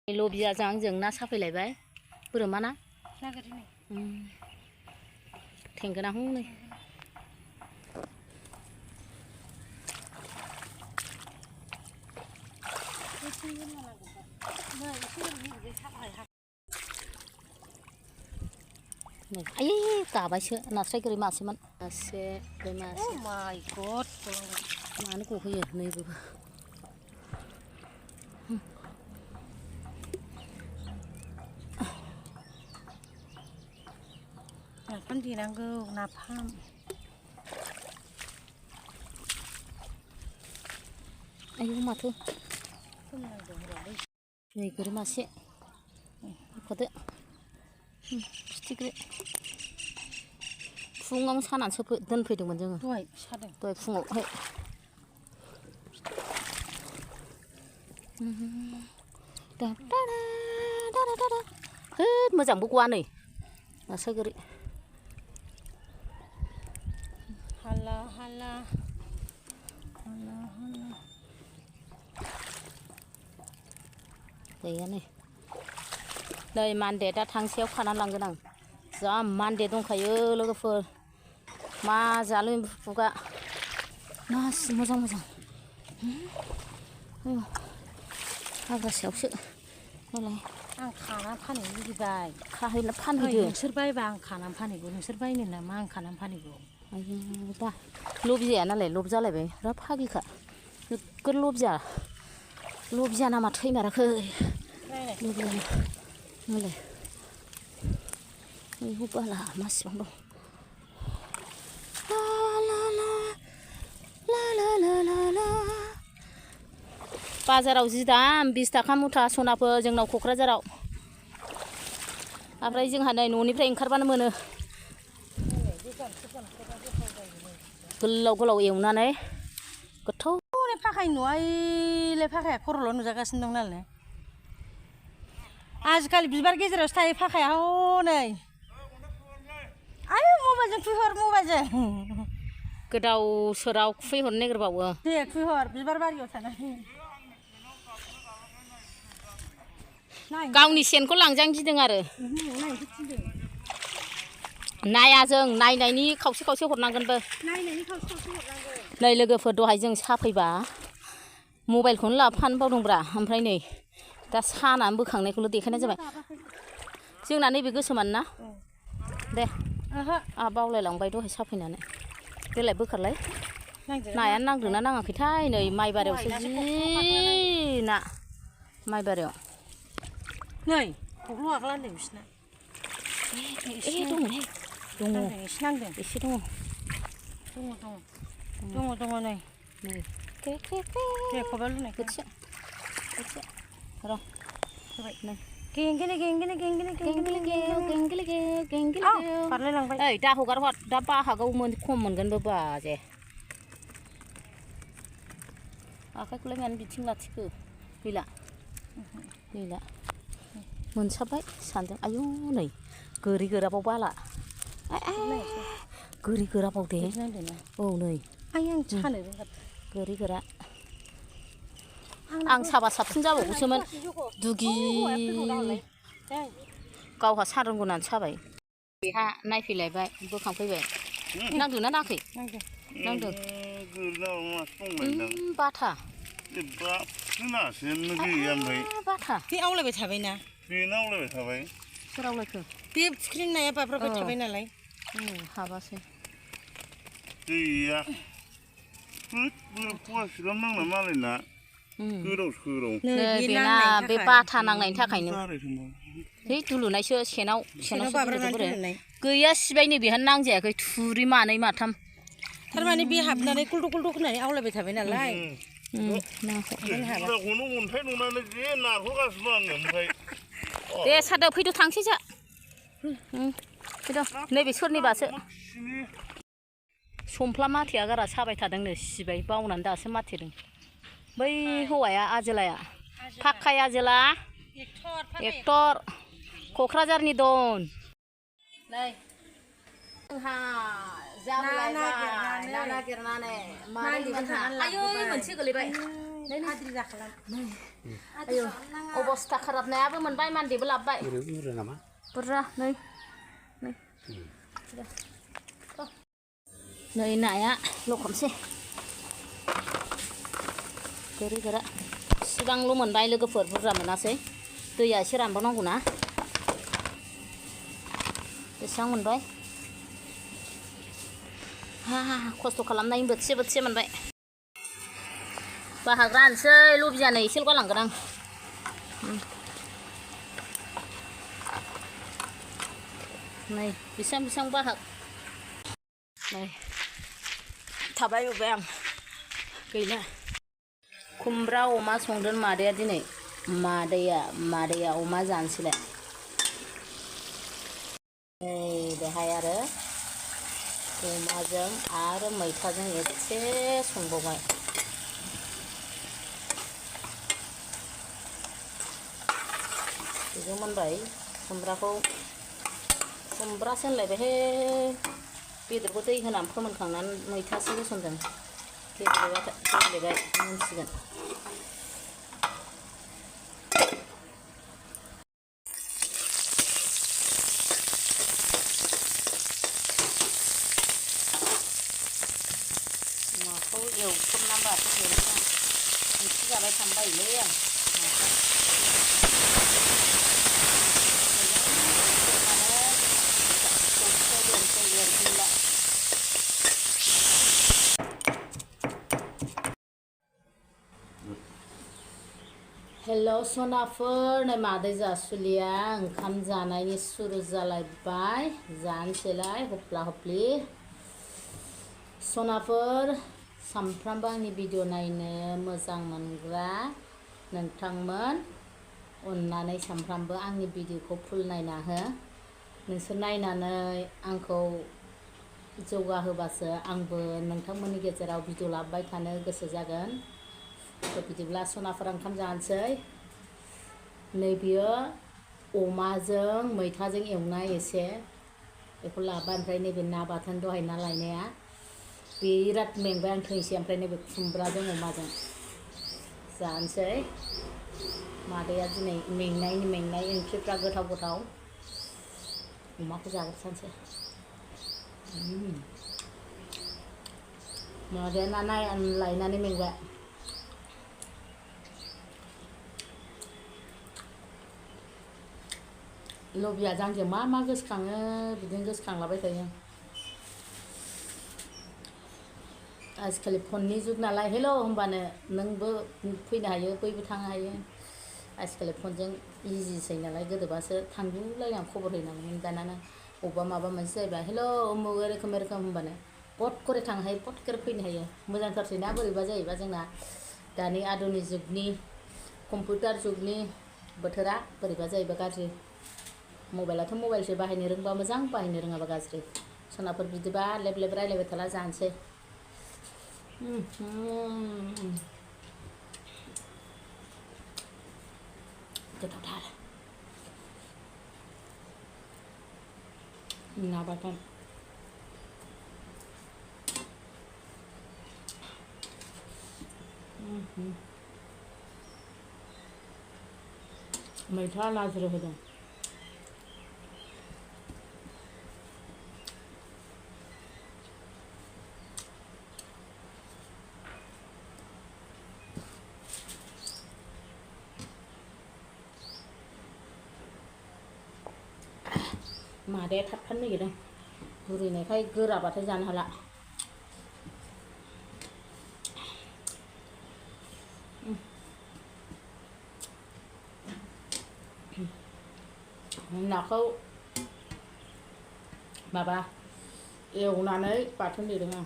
लबiyajwg ना साफैलायबाय बोरमा ना थेंगोना हनै आयै गाबायसो नास्राय गोरि मासेमोन मासे बे मासे माय गड मानो गहोयो नैबो नाफाम देनांगौ नाफाम आयौ माथो नै गोरि मासे होफादो फिथिख्रि फुङावनो सानानैसो दोनफैदोंमोन जोङो दहाय फुङावहाय होद मोजांबो गवा नै नास्राय गोरि हाला हाला हाला हाला गैया नै नै मान्दे दा थांसेयाव खानानै लांगोन आं जा मान्दे दंखायो लोगोफोर मा जालु खुगा मासि मोजां मोजां हाग्रा सायावसो मालाय आं खानानै फाननो लुगैबाय खाहैना फानहैदो नोंसोर बायबा आं खानानै फानहैगौ नोंसोर बायनो नामा आं खानानै फानहैगौ आयौ दा लबिजाया नालाय लब जालायबाय बिराद फागिखा नोगोद लबिया नामा थैमाराखै लबियाना मालाय आयौ बाला मासिबां दं बाजाराव जि दाम 20 थाखा मुथा सनाफोर जोंनाव क'क्राझाराव ओमफ्राय जोंहा नै न'निफ्राय ओंखारबानो मोनो गोलाव गोलाव एवनानै गोथाव फाखाय नुवायलाय फाखाया खर'ल' नुजागासिनो दं नालाय आजिखालि बिबार गेजेरावसो थायो फाखाया हनै आयौ मबाइलजों खुहर मबाइलजों गोदाव सोराव खुहरनो नागिरबावो दे खुहर बिबार बारियाव थानानै गावनि सेनखौ लांजानो गिदों आरो नाया जों नायनायनि खावसे खावसे हरनांगोनबो नै लोगोफोर दहाय जों साफैबा मबाइलखौनो लाफानो बावदोंब्रा ओमफ्राय नै दा सानानै बोखांनायखौल' देखायनाय जाबाय जोंना नैबे गोसोमान ना दे आहा बावलायलांबाय दहाय साफैनानै देलाय बोखारलाय नायानो नांदोंना नाङाखैथाय नै माइ बारियावसो जि ना माइ बारियाव नै खख्ल' आगला होनदों बिसिना दङलै दङ एसे नांदों एसे दङ दङ नै दे खबाल लुनाय खोथिया र' होबाय नै बारलायलांबाय ओइ दा हगार हर दा बाहागाव खम मोनगोनबो बाजे आखाइखौलाय मानो बिथिं लाथिखो गैला मोनसाबबाय सानदों आयौ नै गोरि गोराबाव बाला गोरि गोराबाव दे औ नै गोरि गोरा आं साबा साबसिन जाबावगौसोमोन दुगि गावहा सा रोंगौनानै साबाय बेहा नायफैलायबाय बोखांफैबाय नांदोंना नाङाखै नांदों बाथा बाथा बे आवलायबाय थाबायना बेनो आवलायबाय थाबाय सोर आवलायखो बे फुख्रिनि नाया बाब्राबबाय थाबाय नालाय हाबासै गैया फवासेल' नांना मालायना गोदाव सोराव बेना बे बाथा नांनायनि थाखायनो है दुलुनायसो सेनाव गैया सिबाय नै बेहा नांजायाखै थुरि मानै माथाम थारमाने बे हाबनानै गुलदुक गुलदुक होननानै आवलायबाय थाबाय नालाय दे सादो फैद' थांसै जा फैद' नैबे सोरनिबासो समफ्ला माथेया गारा साबाय थादोंनो सिबाय बावनानै दासो माथेदों बै हौवाया आजोलाया फाक्काय आजोला एक्टर क'क्राझारनि दन नै जोंहा जाबोलायबाय ना नागिरनानै मारै मोनहा आयौ मोनसे गोलैबाय आद्रि जाखालाम आयौ अबस्था खाराबनायाबो मोनबाय मान्देबो लाबबाय बुरजा नामा बुरजा नै नाया लखबनोसै गोरै गोरा सिगांल' मोनबाय लोगोफोर बुरजा मोनासै दैया एसे रानबावनांगौ ना बेसेबां मोनबाय खस्थ' खालामनायनि बोथिसे मोनबाय बाहाग रानसै लबियानो एसेल' गालांगोन आं नै बेसेबां बाहाग नै थाबाय बबाय आं गैला कुम्ब्रा अमा संदों मादैया दिनै मादैया अमा जानोसैलाय नै बेहाय आरो अमाजों आरो मैथाजों एसे संबावबाय बेजों मोनबाय खुमब्रासो होनलायबायहाय बेदरखौ दै होनानै फोमोनखांनानै मैथासो होसनदों गेब्लेबाय मोनसिगोन नाखौ एवथ्रमना बाथोन देनोसै आं ओंख्रि जाबाय थानो बायोलै आं हेल' सनाफोर नै मादै जासुलिया ओंखाम जानायनि सुरु जालायबाय जानोसैलाय हफ्ला हफ्लि सनाफोर सामफ्रामबो आंनि भिडिअ नायनो मोजां मोनग्रा नोंथांमोन अननानै सामफ्रामबो आंनि भिडिअखौ फुल नायना हो नोंसोर नायनानै आंखौ जौगाहोबासो आंबो नोंथांमोननि गेजेराव भिडिअ लाबोबाय थानो गोसो जागोन बिदिब्ला सनाफोर ओंखाम जानोसै नै बियो अमाजों मैथाजों एवनाय एसे बेखौ लाबाय ओमफ्राय नैबे ना बाथोन दहाय ना लायनाया बिराद मेंबाय आं थैनोसै ओमफ्राय नैबे खुमब्राजों अमाजों जानोसै मादैया दिनै मेंनाय ओंख्रिफ्रा गोथाव अमाखौ जाग्रोसानोसै मादैया ना लायनानै मेंबाय लबियाजों मा गोसोखाङो बिदिनो गोसोखांलाबाय थायो आजिखालि फननि जुग नालाय हेल' होनबानो नोंबो फैनो हायो बैबो थांनो हायो आजिखालि फनजों इजिसै नालाय गोदोबासो थांगुलायनानै खबर हैनांगौमोन दाना अबेबा माबा मोनसे जायोबा हेल' उमुक रोखोम होनबानो पट करे थांनो हायो पट करे फैनो हायो मोजांथारसै ना बोरैबा जायोबा जोंना दानि आधुनिक जुगनि कम्पिउटार जुगनि बोथोरा बोरैबा जायोबा गाज्रि मबाइलाथ' मबाइलसो बाहायनो रोंबा मोजां बाहायनो रोङाबा गाज्रि सनाफोर बिदिबा लेब रायलायबाय थाला जानोसै गोथावथार ना बाथोन मैथा नाज्रो होदों मादैया थाबथानो नागिरदों बुरैनायखाय गोराबाथाय जानो हाला नाखौ माबा एवनानै बाथोन देदों आं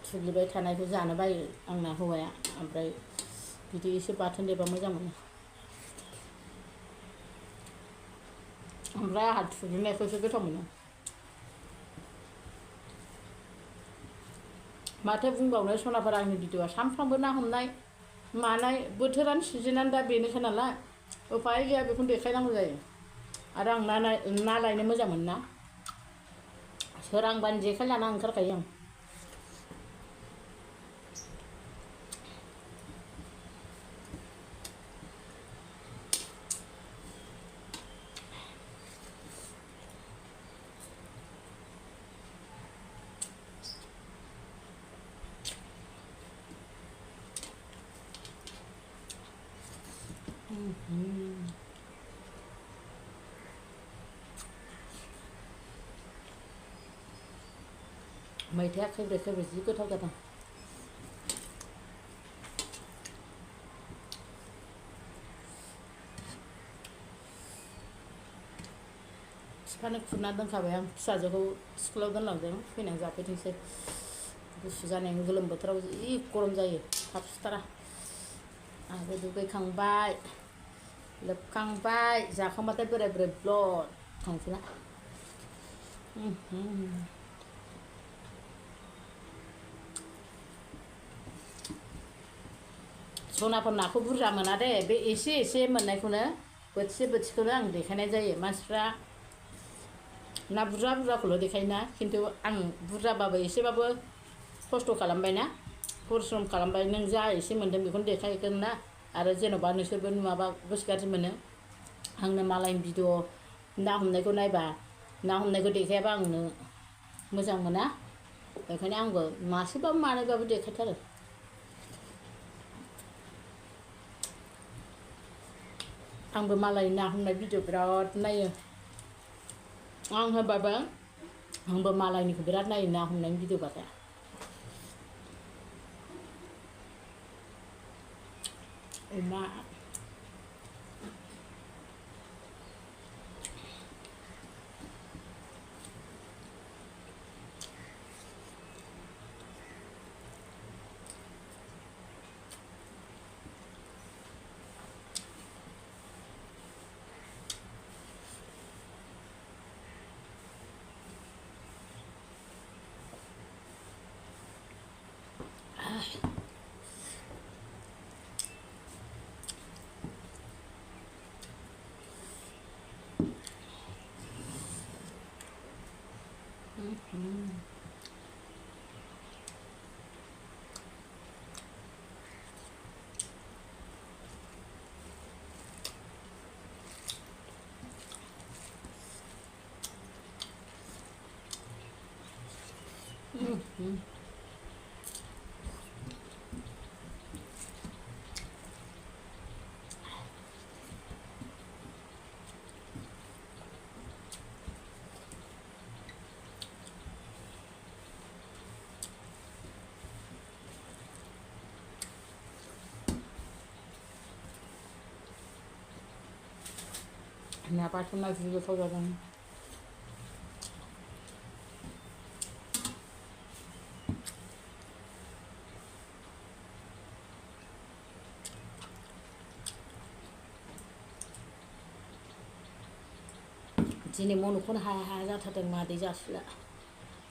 थुग्लिबाय थानायखौ जानो बायो आंना हौवाया ओमफ्राय बिदि एसे बाथोन देबा मोजां मोनो ओमफ्राय आंहा थुग्लिनायखौसो गोथाव मोनो माथो बुंबावनो सनाफोर आंनि भिडिअआ सानफ्रामबो ना हमनाय मानाय बोथोरानो सिजेनानो दा बेनोसै नालाय उफाय गैया बेखौनो देखायनांगौ जायो आरो आं ना लायनो मोजां मोनो ना सोरांबानो जेखाइ लाना ओंखारखायो आं मैथाया खैब्रे खैब्रे जि गोथाव जादों बिफानो खुरना दोनखाबाय आं फिसाजोखौ स्कुलाव दोनलांदों फैनानै जाफैथोंसै गुसु जानायनि गोलोम बोथोराव जि गरम जायो थाब सुथारा आंबो दुगैखांबाय लोबखांबाय जाखांबाथाय बोराय बोराय ब्लद थांसै ना सनाफोर नाखौ बुरजा मोना दे बे एसे एसे मोननायखौनो बोथिसे बोथिसेखौनो आं देखायनाय जायो मानसिफ्रा ना बुरजा बुरजाखौल' देखायोना खिन्थु आं बुरजाबाबो एसेबाबो खस्थ' खालामबायना परिश्रम खालामबाय नों जा एसे मोन्दों बेखौनो देखायगोन ना आरो जेन'बा नोंसोरबो नुवाबा गोसो गाज्रि मोनो आंनो मालायनि भिडिअ ना हमनायखौ नायबा ना हमनायखौ देखायाबा आंनो मोजां मोना बेखायनो आंबो मासेबाबो मानैबाबो देखायथारो आंबो मालायनि ना हमनाय भिडिअ बिराद नायो आं होनबाबो आंबो मालायनिखौ बिराद नायो ना हमनायनि भिडिअबाथाय अमा ना बाथोना जि गोथाव जादों दिनै मन'खौनो हाया हाया जाथारदों मादै जासुला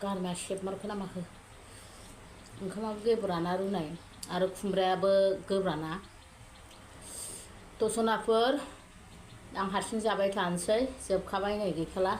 गारमाया सेबमारखो ना माखो ओंखामाबो गेब्राना रुनाय आरो कुम्ब्रायाबो गोब्राना दसनाफोर आं हारसिं जाबाय थानोसै जोबखाबाय नै गैखाला